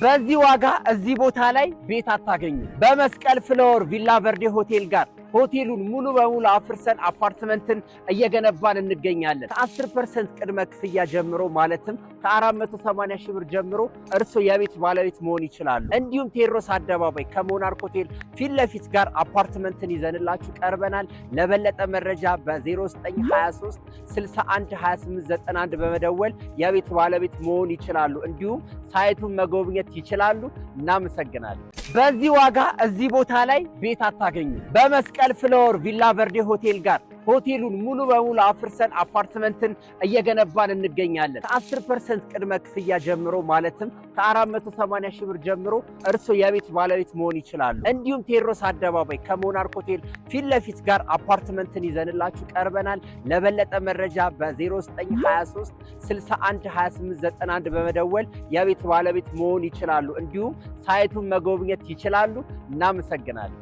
በዚህ ዋጋ እዚህ ቦታ ላይ ቤት አታገኙ። በመስቀል ፍላወር ቪላ ቨርዴ ሆቴል ጋር ሆቴሉን ሙሉ በሙሉ አፍርሰን አፓርትመንትን እየገነባን እንገኛለን። ከ10% ቅድመ ክፍያ ጀምሮ፣ ማለትም ከ480 ሺህ ብር ጀምሮ እርሶ የቤት ባለቤት መሆን ይችላሉ። እንዲሁም ቴዎድሮስ አደባባይ ከሞናርክ ሆቴል ፊት ለፊት ጋር አፓርትመንትን ይዘንላችሁ ቀርበናል። ለበለጠ መረጃ በ0923 61 28 91 በመደወል የቤት ባለቤት መሆን ይችላሉ። እንዲሁም site ኡን መጎብኘት ይችላሉ። እናመሰግናለን። በዚህ ዋጋ እዚህ ቦታ ላይ ቤት አታገኙ። በመስቀል ፍላወር ቪላ ቨርዴ ሆቴል ጋር ሆቴሉን ሙሉ በሙሉ አፍርሰን አፓርትመንትን እየገነባን እንገኛለን። ከ10% ቅድመ ክፍያ ጀምሮ፣ ማለትም ከ480 ሺህ ብር ጀምሮ እርሶ የቤት ባለቤት መሆን ይችላሉ። እንዲሁም ቴዎድሮስ አደባባይ ከሞናርክ ሆቴል ፊት ለፊት ጋር አፓርትመንትን ይዘንላችሁ ቀርበናል። ለበለጠ መረጃ በ0923 61 28 91 በመደወል የቤት ባለቤት መሆን ይችላሉ። እንዲሁም site ኡን መጎብኘት ይችላሉ። እናመሰግናለን።